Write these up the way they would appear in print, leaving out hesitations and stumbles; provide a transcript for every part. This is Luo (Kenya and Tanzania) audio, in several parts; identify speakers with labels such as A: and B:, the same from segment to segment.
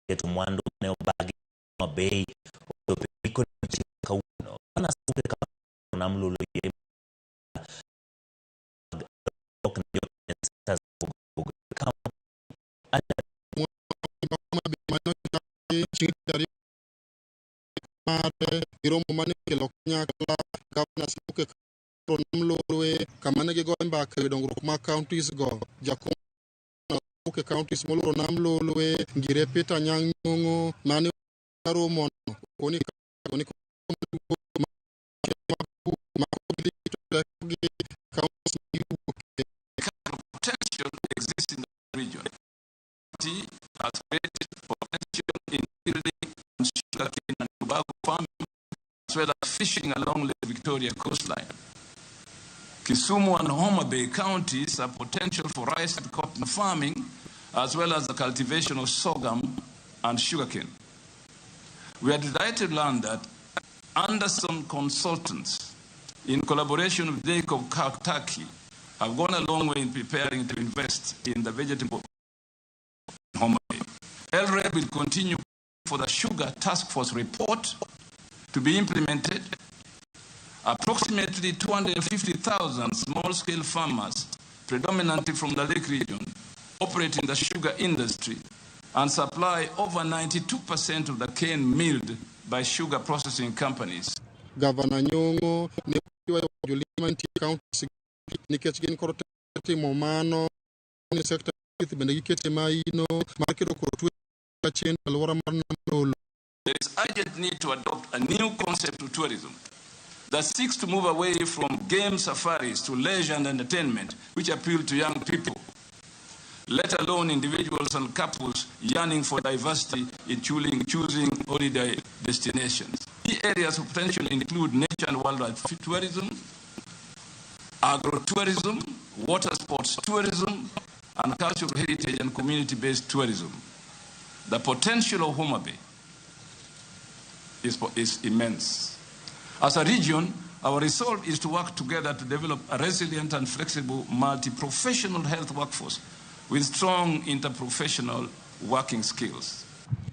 A: Keto mwandu mane obagi Homa Bay ochopo e giko odiechieng' ma kawuono. Gavana Supe Nam Lolo yiere mag ok ne jo mopogore opogore.
B: Mare gi romo mane okelo kanyakla governors mawuok e Nam Lolwe kama ne gigoye mbaka e wi dongruok mag counties go. Jakom mawuok e counties moluoro Nam Lolwe Ngire Peter Anyang' Nyong'o mane romono okoni
C: Potential exists in the region. Tea has created potential in building and sugarcane and tobacco farming, as well as fishing along the Victoria coastline. Kisumu and Homa Bay counties have potential for rice and cotton farming, as well as the cultivation of sorghum and sugarcane. We are delighted to learn that Anderson Consultants, in collaboration with Jacob Turkey, have gone a long way in preparing to invest in the vegetable Homa Bay. LREB will continue for the Sugar Task Force report to be implemented. Approximately 250,000 small-scale farmers, predominantly from the Lake region, operate in the sugar industry and supply over 92% of the cane milled by sugar processing companies.
B: Gavana Nyong'o ne ywayo jolima mantie e counties nikech gin kod timo mano ni sekta thieth bende gikete maino mar kedo kod tuo chien alwora mar Nam Lolo.
C: There is urgent need to adopt a new concept to tourism that seeks to move away from game safaris to leisure and entertainment, which appeal to young people, let alone individuals and couples yearning for diversity in choosing holiday destinations. Key areas of potential include nature and wildlife tourism, agro-tourism, water sports tourism, and cultural heritage and community-based tourism. The potential of Homa Bay is immense. As a region, our resolve is to work together to develop a resilient and flexible multi-professional health workforce with strong interprofessional working skills.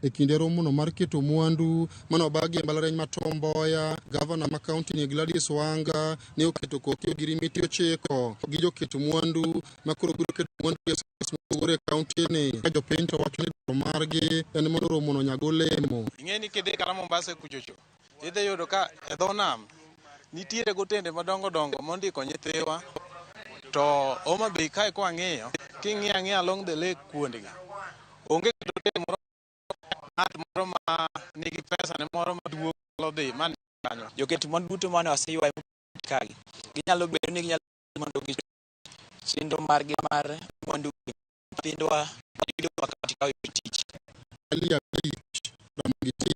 B: E kinde romono mar keto mwandu mane obagi e mbalariany ma Tom Mboya, gavana ma kaunti ni Gladys Wanga ne oketo koki ogirimiti 9 gi joket mwandu ma koro biro keto mwandu e sectors mopogore e kaunti ni. Ka jopiny to wacho ni dwaro margi en mondo romono onyag olemo.
D: Ing'e ni kidhi kata Mombasa kuchocho, idhi yudo ka e dho nam nitiere gotende madongo dongo mondiko nyithiwa to Homa Bay kae kwang'iyo king'iyo ang'iya along the lake kuondgi onge kata otel moro ng'at moro ma nigi pesa ne moro maduong' nyalo dhi man kanyo.
E: Joket mwandu duto mane waseywayo kagi ginyalo bedo ni ginyalo mondo gi chenro margi mar mwandu nyithindwa yudo wakati ka oyudo tich.
B: Ali 5, Ramogi TV.